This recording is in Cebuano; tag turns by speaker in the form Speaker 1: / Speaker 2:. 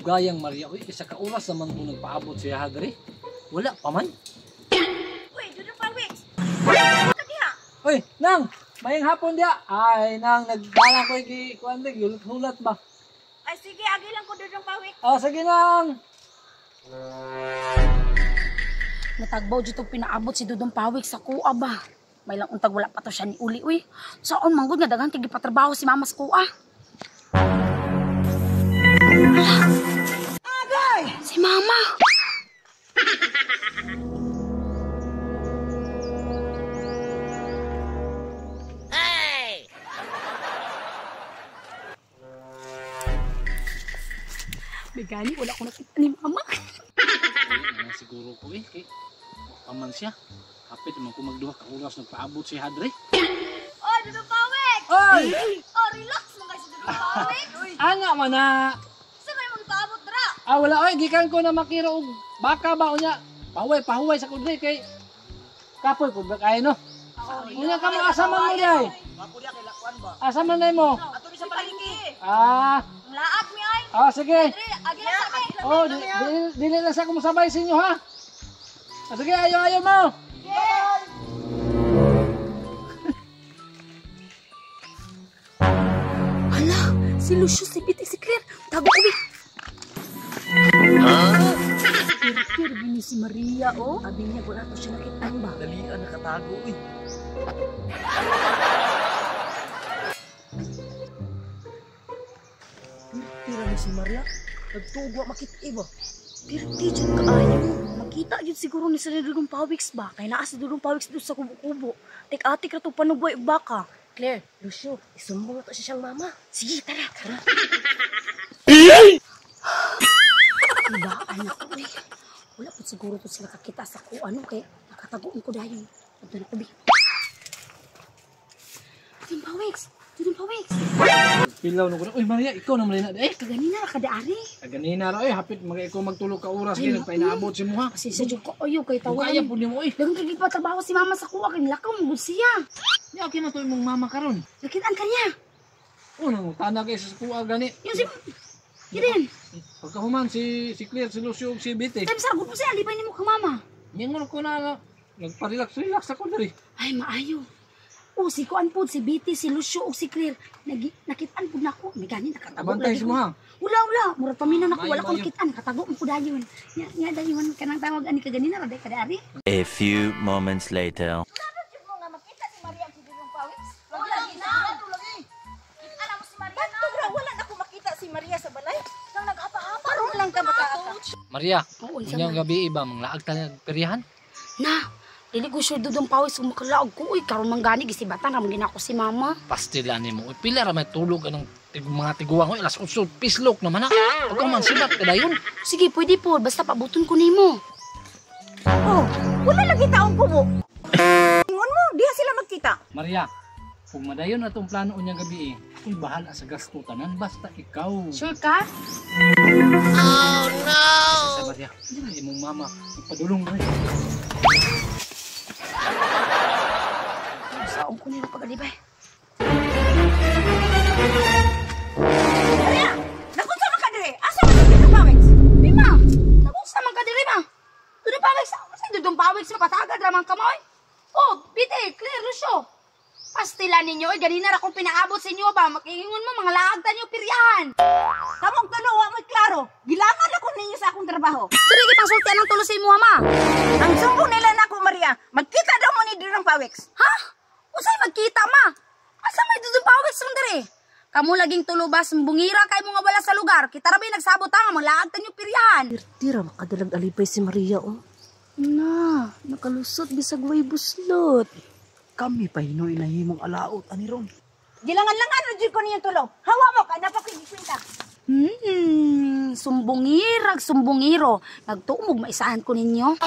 Speaker 1: Dugayang Maria, uy, isa ka oras naman ko nagpaabot siya diri. Wala pa man.
Speaker 2: Uy, Dudong Pawix. Ka diha.
Speaker 1: Uy, nang, mayang hapon diya. Ay, nang, nagdala ko iki kuan di, hulat ba?
Speaker 2: Ay sige, agi lang ko Dudong Pawix.
Speaker 1: Ah, sige nang.
Speaker 3: Natagbaw dito pinaabot si Dudong Pawix sa kuha ba. May lang untag wala pa to siya ni uli uy. Saon manggod nga daghan kay gipatrabaho si mama sa kuha. Agay! Si mama.
Speaker 2: Hey!
Speaker 3: Bigani wala ko nakita ni mama.
Speaker 1: Ay, siguro ko eh. Kay paman siya. Kapit naman ko magduha ka oras nagpaabot si Hadre.
Speaker 2: Oh, Dudong Pawix!
Speaker 1: Oy!
Speaker 2: Oh, relax mo kay si Dudong Pawix.
Speaker 1: Ana man na.
Speaker 2: Sa may magpaabot dra?
Speaker 1: Ah, wala oy, gikan ko na makiro og baka ba unya. Pahuway, pahuway sa kudri kay kapoy pud ba kay no. Unya ka mo asa man mo day? Asa man day mo?
Speaker 2: Ato ni sa palengke.
Speaker 1: Ah,
Speaker 2: Laag mi ay.
Speaker 1: ah sige.
Speaker 2: Dre, agi lang sa mi.
Speaker 1: Oh, dili lang sa kumusabay sa inyo ha. Ah, sige, ayo ayo mo.
Speaker 3: Hala, si Lucio, si Pete, si Claire. Tago ko, wait. Huh? Pero si Maria, oh. Abi niya, wala to siya nakitaan ba?
Speaker 4: Dalian, nakatago, uy. Tira ni si Maria. Nagtugwa makita ba?
Speaker 3: Pirti dyan kaayo. Makita yun siguro ni sa Dudong Pawix ba? Kaya naa si Dudong Pawix doon sa kubo-kubo. Tik-atik na itong panugway og baka.
Speaker 5: Claire, Lucio, isumbong na to siya siyang mama.
Speaker 3: Sige, tara. Tara. Diba, anak ko eh. Wala po siguro to sila kakita sa ko. Ano kaya nakataguan ko dayon. Ito na ko, bi. Dudong Pawix! Dudong Pawix!
Speaker 1: Pilaw na ko. Uy, Maria, ikaw na Maria. Eh,
Speaker 3: Kaganina ra kadaari.
Speaker 1: kaganina ra oy, hapit mga ikaw magtulog ka oras kay nagpainaabot si muha.
Speaker 3: Kasi sa jud ko ayo kay
Speaker 1: Kaya
Speaker 3: tawagan.
Speaker 1: pud nimo oy.
Speaker 3: Daghang kay gipatrabaho si mama sa kuha kay lakaw mo gud siya.
Speaker 1: Nya kina to imong mama karon.
Speaker 3: Nakitaan ka niya.
Speaker 1: Oh, nangutana kay sa kuha gani.
Speaker 3: Yung si Kirin,
Speaker 1: Pagkahuman si Claire, si Lucio ug si Bete.
Speaker 3: time sa gud mo siya alibay nimo kang mama.
Speaker 1: Ningon ko na nagpa-relax-relax ako diri.
Speaker 3: Ay maayo. O si kuan pod si Bete, si Lucio ug si Claire. Nakitaan pud nako. May gani nakatago.
Speaker 1: Abantay si muha.
Speaker 3: Wala wala, murag pamina nako wala ko
Speaker 1: Maayo, maayo.
Speaker 3: nakitaan, nakatago mo ko dayon. Nya nya dayon kanang tawag ani kaganina ra day kadaari.
Speaker 6: A few moments later.
Speaker 2: Jud mo nga makita si Maria si Dudong Pawix. Wala na. Kita na mo si Maria na. Ba't wala na ko makita si Maria sa balay? Nang nag-apa-apa ron lang ka bata ka.
Speaker 1: Maria,
Speaker 3: Oo, unsa
Speaker 1: unyang
Speaker 3: man.
Speaker 1: gabi iba manglaag ta nagperihan.
Speaker 3: Na, dili ko sure Dudong Pawix kung makalaog ko. Uy, karon man gani gisibatan ra man ginako si mama.
Speaker 1: Pastila nimo. Uy, pila ra may tulog anong mga tiguang oy, alas 8 pislok naman ha. Pagkahuman sibat ka dayon.
Speaker 3: Sige, pwede po. Basta pabuton ko nimo.
Speaker 2: Oh, wala lagi taong kubo. Ingon mo, diha sila magkita.
Speaker 1: Maria, kung madayon na tong plano unyang gabi eh, uy, bahala sa gasto tanan basta ikaw.
Speaker 3: Sure ka?
Speaker 1: Sa Maria, imong mama ipadulong rin.
Speaker 3: Saon ko nila pag-alibay.
Speaker 2: Maria, nakunsa man ka dire? Asa man si Dudong Pawix?
Speaker 3: Bima, nakunsa man ka dire ma? Dudong Pawix, sa Dudong Pawix mapatagad ra man kamoy. Oh, Bite, Claire, Lucio. Pastila ninyo, eh, ganina ra kong pinaabot sa inyo ba? Makiingon mo, mga laag ta niyo piryahan.
Speaker 2: Kamong tulo, wa mo'y klaro. Gilangan ako ninyo sa akong trabaho.
Speaker 3: So, di pangsultian ang tulo sa imo, ma.
Speaker 2: Ang sumbong nila nako, Maria, magkita daw mo ni Dudong Pawix.
Speaker 3: Ha? Usay magkita, ma? Asa may Dudong Pawix man dire? Kamu laging tulubas, bungira kay mo nga wala sa lugar. Kita ra ba'y nagsabot ha, mga laag ta niyo piryahan.
Speaker 5: Tira, makadalag alibay si Maria, oh.
Speaker 3: Na, nakalusot bisag way buslot.
Speaker 4: Kami pa hinoy na himong alaot ani ron.
Speaker 2: Gilangan lang ano jud ko ninyong tulo. Hawa mo kay napakigikwenta.
Speaker 3: Sumbongirag, sumbongiro. Nagtuumog maisahan ko ninyo.